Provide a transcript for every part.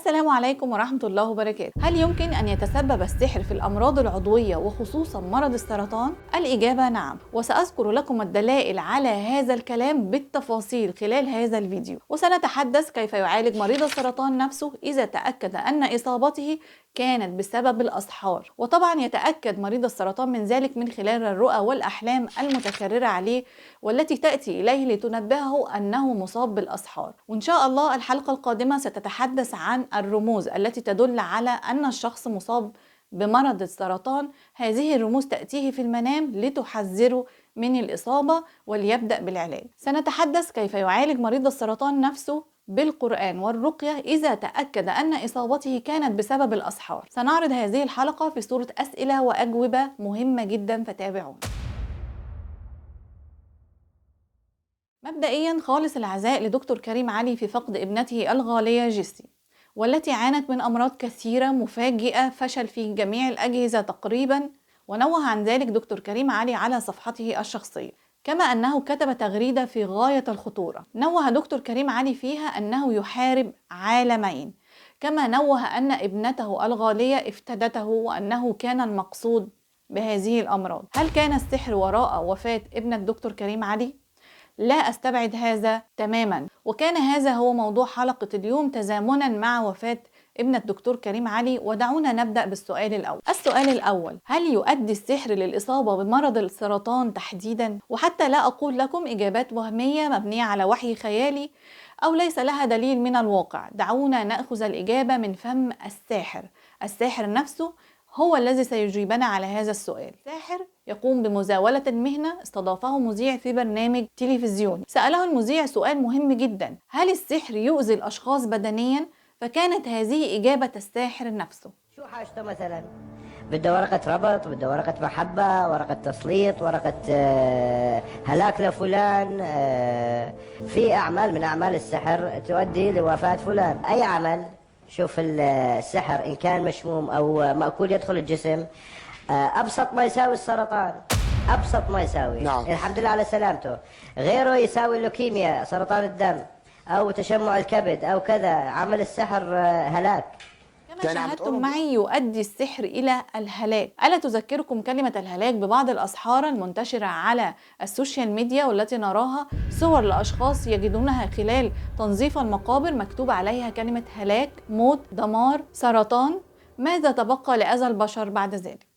السلام عليكم ورحمة الله وبركاته. هل يمكن أن يتسبب السحر في الأمراض العضوية وخصوصا مرض السرطان؟ الإجابة نعم، وسأذكر لكم الدلائل على هذا الكلام بالتفاصيل خلال هذا الفيديو، وسنتحدث كيف يعالج مريض السرطان نفسه إذا تأكد أن إصابته كانت بسبب الأسحار. وطبعا يتأكد مريض السرطان من ذلك من خلال الرؤى والأحلام المتكررة عليه والتي تأتي إليه لتنبهه أنه مصاب بالأسحار. وإن شاء الله الحلقة القادمة ستتحدث عن الرموز التي تدل على أن الشخص مصاب بمرض السرطان. هذه الرموز تأتيه في المنام لتحذره من الإصابة وليبدأ بالعلاج. سنتحدث كيف يعالج مريض السرطان نفسه بالقرآن والرقية إذا تأكد أن إصابته كانت بسبب الأسحار. سنعرض هذه الحلقة في صورة أسئلة وأجوبة مهمة جدا، فتابعونا. مبدئيا خالص العزاء لدكتور كريم علي في فقد ابنته الغالية جيسي، والتي عانت من أمراض كثيرة مفاجئة، فشل في جميع الأجهزة تقريبا، ونوه عن ذلك دكتور كريم علي على صفحته الشخصية، كما أنه كتب تغريدة في غاية الخطورة نوه دكتور كريم علي فيها أنه يحارب عالمين، كما نوه أن ابنته الغالية افتدته وأنه كان المقصود بهذه الأمراض. هل كان السحر وراء وفاة ابنة دكتور كريم علي؟ لا أستبعد هذا تماما، وكان هذا هو موضوع حلقة اليوم تزامنا مع وفاة ابنة الدكتور كريم علي. ودعونا نبدأ بالسؤال الأول. السؤال الأول: هل يؤدي السحر للإصابة بمرض السرطان تحديدا؟ وحتى لا أقول لكم إجابات وهمية مبنية على وحي خيالي أو ليس لها دليل من الواقع، دعونا نأخذ الإجابة من فم الساحر. الساحر نفسه هو الذي سيجيبنا على هذا السؤال. الساحر يقوم بمزاولة المهنة. استضافه مذيع في برنامج تلفزيوني، سأله المذيع سؤال مهم جدا: هل السحر يؤذي الأشخاص بدنيا؟ فكانت هذه إجابة الساحر نفسه. شو حاجته مثلا؟ بده ورقة ربط، بده ورقة محبة، ورقة تسليط، ورقة هلاك لفلان. في أعمال من أعمال السحر تؤدي لوفاة فلان. أي عمل شوف السحر إن كان مشموم أو مأكول يدخل الجسم، أبسط ما يساوي السرطان، أبسط ما يساوي. نعم. الحمد لله على سلامته. غيره يساوي اللوكيميا، سرطان الدم، أو تشمع الكبد أو كذا. عمل السحر هلاك. كما شاهدتم معي يؤدي السحر إلى الهلاك. ألا تذكركم كلمة الهلاك ببعض الأسحار المنتشرة على السوشيال ميديا والتي نراها صور لأشخاص يجدونها خلال تنظيف المقابر مكتوب عليها كلمة هلاك، موت، دمار، سرطان؟ ماذا تبقى لأذى البشر بعد ذلك؟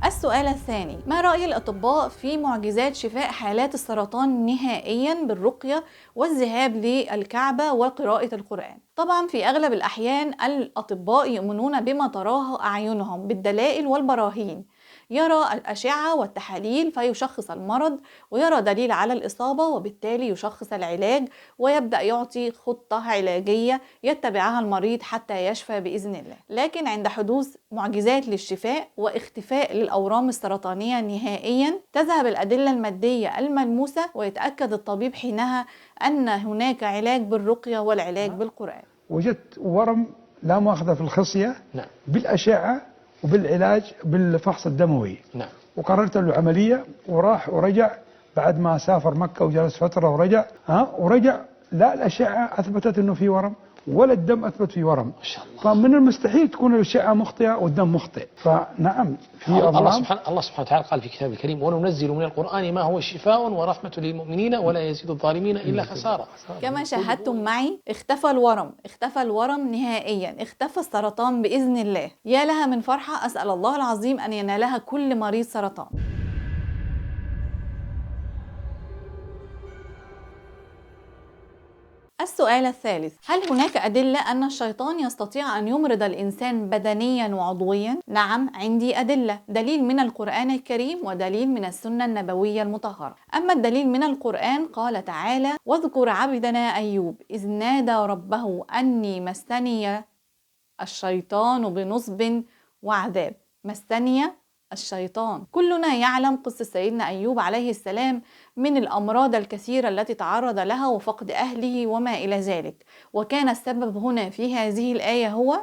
السؤال الثاني: ما رأي الأطباء في معجزات شفاء حالات السرطان نهائيا بالرقية والذهاب للكعبة وقراءة القرآن؟ طبعا في أغلب الأحيان الأطباء يؤمنون بما تراه أعينهم بالدلائل والبراهين. يرى الأشعة والتحاليل فيشخص المرض ويرى دليل على الإصابة، وبالتالي يشخص العلاج ويبدأ يعطي خطة علاجية يتبعها المريض حتى يشفى بإذن الله. لكن عند حدوث معجزات للشفاء واختفاء للأورام السرطانية نهائيا تذهب الأدلة المادية الملموسة، ويتأكد الطبيب حينها أن هناك علاج بالرقية والعلاج بالقرآن. وجدت ورم لا مؤاخذة في الخصية. نعم. بالأشعة وبالعلاج بالفحص الدموي. نعم. وقررت له عملية وراح ورجع بعد ما سافر مكة وجلس فترة ورجع لا الأشعة أثبتت أنه في ورم ولا الدم أثبت في ورم. ما شاء الله. فمن المستحيل تكون الأشعة مخطئة والدم مخطئ. فنعم في الله أورام. سبحانه وتعالى قال في كتابه الكريم: وننزل من القرآن ما هو شفاء ورحمة للمؤمنين ولا يزيد الظالمين إلا خسارة. كما شاهدتم معي اختفى الورم نهائيا، اختفى السرطان بإذن الله. يا لها من فرحة، أسأل الله العظيم أن ينالها كل مريض سرطان. السؤال الثالث: هل هناك أدلة أن الشيطان يستطيع أن يمرض الإنسان بدنيا وعضويا؟ نعم، عندي أدلة، دليل من القرآن الكريم ودليل من السنة النبوية المطهرة. أما الدليل من القرآن قال تعالى: واذكر عبدنا أيوب إذ نادى ربه أني مسني الشيطان بنصب وعذاب. مسني الشيطان. كلنا يعلم قصة سيدنا أيوب عليه السلام من الأمراض الكثيرة التي تعرض لها وفقد أهله وما إلى ذلك، وكان السبب هنا في هذه الآية هو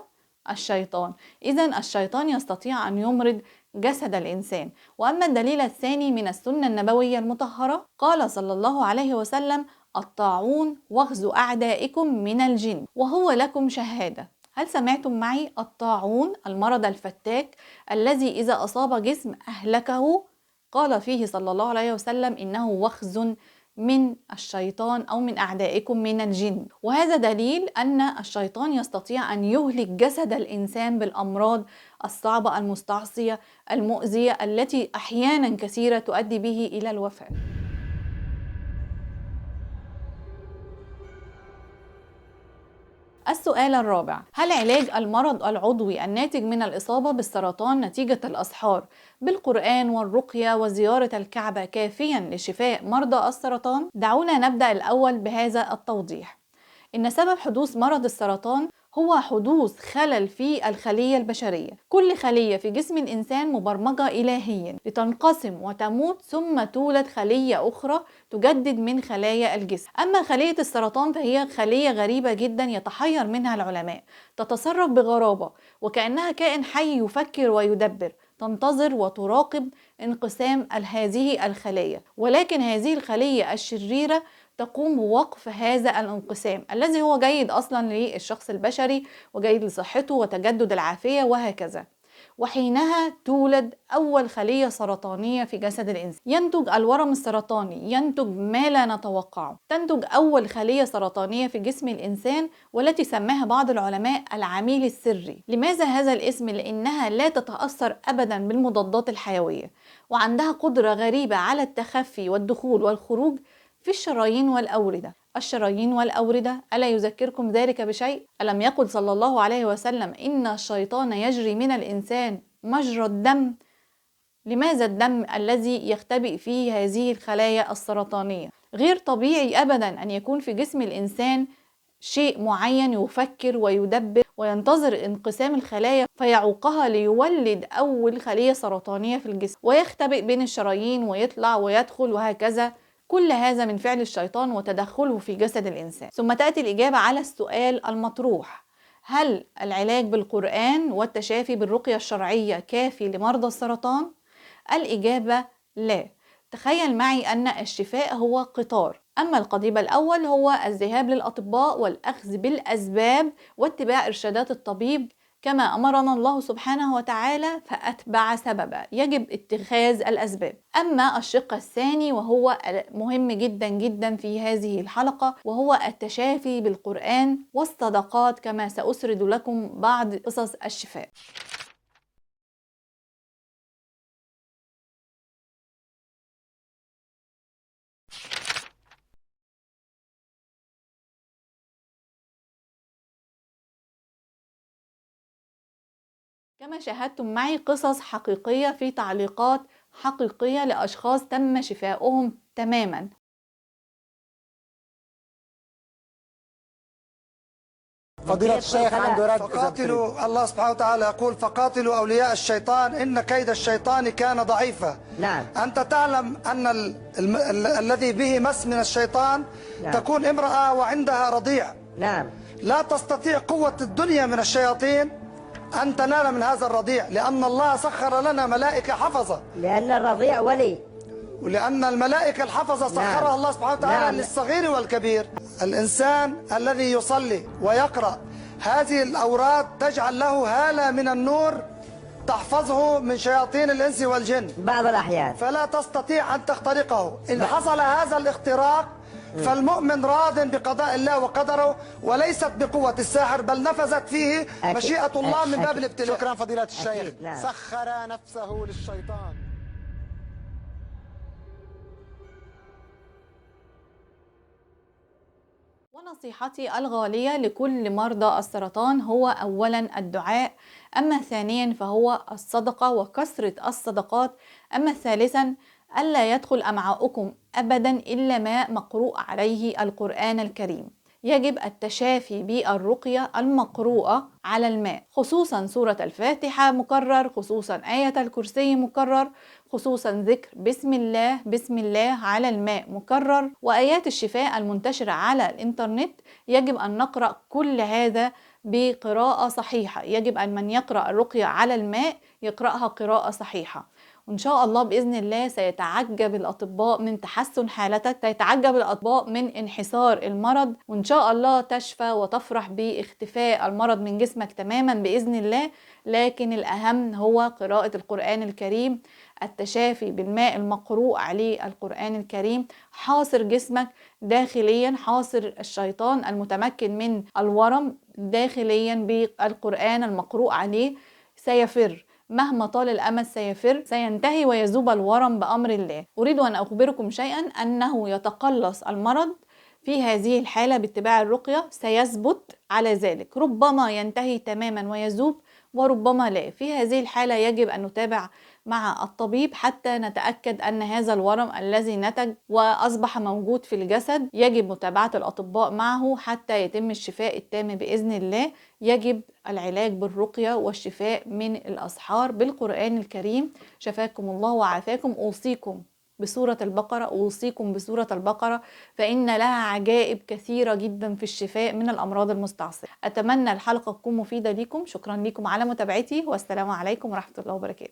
الشيطان. إذن الشيطان يستطيع أن يمرض جسد الإنسان. وأما الدليل الثاني من السنة النبوية المطهرة قال صلى الله عليه وسلم: الطاعون واغزوا أعدائكم من الجن وهو لكم شهادة. هل سمعتم معي؟ الطاعون المرض الفتاك الذي إذا أصاب جسم أهلكه، قال فيه صلى الله عليه وسلم إنه وخز من الشيطان أو من أعدائكم من الجن. وهذا دليل أن الشيطان يستطيع أن يهلك جسد الإنسان بالأمراض الصعبة المستعصية المؤذية التي أحيانا كثيرة تؤدي به إلى الوفاة. السؤال الرابع: هل علاج المرض العضوي الناتج من الإصابة بالسرطان نتيجة الأسحار بالقرآن والرقية وزيارة الكعبة كافيا لشفاء مرضى السرطان؟ دعونا نبدأ الأول بهذا التوضيح. إن سبب حدوث مرض السرطان هو حدوث خلل في الخلية البشرية. كل خلية في جسم الإنسان مبرمجة إلهيا لتنقسم وتموت ثم تولد خلية أخرى تجدد من خلايا الجسم. أما خلية السرطان فهي خلية غريبة جدا يتحير منها العلماء، تتصرف بغرابة وكأنها كائن حي يفكر ويدبر، تنتظر وتراقب انقسام هذه الخلية، ولكن هذه الخلية الشريرة تقوم بوقف هذا الانقسام الذي هو جيد أصلا للشخص البشري وجيد لصحته وتجدد العافية وهكذا. وحينها تولد أول خلية سرطانية في جسد الإنسان، ينتج الورم السرطاني، ينتج ما لا نتوقعه، تنتج أول خلية سرطانية في جسم الإنسان والتي سماها بعض العلماء العميل السري. لماذا هذا الاسم؟ لأنها لا تتأثر أبدا بالمضادات الحيوية وعندها قدرة غريبة على التخفي والدخول والخروج في الشرايين والأوردة. الشرايين والأوردة، ألا يذكركم ذلك بشيء؟ ألم يقل صلى الله عليه وسلم إن الشيطان يجري من الإنسان مجرى الدم؟ لماذا الدم الذي يختبئ فيه هذه الخلايا السرطانية؟ غير طبيعي أبدا أن يكون في جسم الإنسان شيء معين يفكر ويدبر وينتظر انقسام الخلايا فيعوقها ليولد أول خلية سرطانية في الجسم، ويختبئ بين الشرايين ويطلع ويدخل وهكذا. كل هذا من فعل الشيطان وتدخله في جسد الإنسان. ثم تأتي الإجابة على السؤال المطروح: هل العلاج بالقرآن والتشافي بالرقية الشرعية كافي لمرضى السرطان؟ الإجابة لا. تخيل معي أن الشفاء هو قطار، أما القضيب الأول هو الذهاب للأطباء والأخذ بالأسباب واتباع إرشادات الطبيب كما أمرنا الله سبحانه وتعالى، فأتبع سببا، يجب اتخاذ الأسباب. أما الشق الثاني وهو مهم جدا جدا في هذه الحلقة وهو التشافي بالقرآن والصدقات، كما سأسرد لكم بعض قصص الشفاء. كما شاهدتم معي قصص حقيقية في تعليقات حقيقية لأشخاص تم شفاؤهم تماما. فضيلة الشيخ عنده رد. فقاتلوا، الله سبحانه وتعالى يقول: فقاتلوا أولياء الشيطان إن كيد الشيطان كان ضعيفا. نعم. أنت تعلم أن الذي به مس من الشيطان نعم. تكون امرأة وعندها رضيع. نعم. لا تستطيع قوة الدنيا من الشياطين أن تنال من هذا الرضيع، لأن الله سخر لنا ملائكة حفظة، لأن الرضيع ولي، ولأن الملائكة الحفظة سخرها نعم. الله سبحانه وتعالى نعم. للصغير والكبير. الإنسان الذي يصلي ويقرأ هذه الأوراد تجعل له هالة من النور تحفظه من شياطين الإنس والجن بعض الأحيان، فلا تستطيع أن تخترقه. إن حصل هذا الاختراق فالمؤمن راض بقضاء الله وقدره، وليست بقوة الساحر بل نفذت فيه مشيئة الله من باب الابتلاء. شكرا فضيلة الشيخ. نعم. سخر نفسه للشيطان. ونصيحتي الغالية لكل مرضى السرطان هو أولا الدعاء، أما ثانيا فهو الصدقة وكثرة الصدقات، أما ثالثا ألا يدخل أمعاؤكم أبدا إلا ما مقروء عليه القرآن الكريم. يجب التشافي بالرقية المقروءة على الماء، خصوصا سورة الفاتحة مكرر، خصوصا آية الكرسي مكرر، خصوصا ذكر بسم الله بسم الله على الماء مكرر، وآيات الشفاء المنتشرة على الإنترنت. يجب أن نقرأ كل هذا بقراءة صحيحة. يجب أن من يقرأ الرقية على الماء يقرأها قراءة صحيحة. وإن شاء الله بإذن الله سيتعجب الأطباء من تحسن حالتك، سيتعجب الأطباء من انحسار المرض، وإن شاء الله تشفى وتفرح باختفاء المرض من جسمك تماما بإذن الله. لكن الأهم هو قراءة القرآن الكريم، التشافي بالماء المقروء عليه القرآن الكريم، حاصر جسمك داخليا، حاصر الشيطان المتمكن من الورم داخليا بالقرآن المقروء عليه، سيفر مهما طال الأمد، سيفر، سينتهي ويذوب الورم بأمر الله. أريد أن أخبركم شيئا، أنه يتقلص المرض في هذه الحالة باتباع الرقية، سيثبت على ذلك، ربما ينتهي تماما ويذوب وربما لا. في هذه الحالة يجب أن نتابع مع الطبيب حتى نتأكد أن هذا الورم الذي نتج وأصبح موجود في الجسد يجب متابعة الأطباء معه حتى يتم الشفاء التام بإذن الله. يجب العلاج بالرقية والشفاء من الأسحار بالقرآن الكريم. شفاكم الله وعافاكم. أوصيكم بسورة البقرة، أوصيكم بسورة البقرة، فإن لها عجائب كثيرة جدا في الشفاء من الأمراض المستعصية. أتمنى الحلقة تكون مفيدة لكم. شكرا لكم على متابعتي، والسلام عليكم ورحمة الله وبركاته.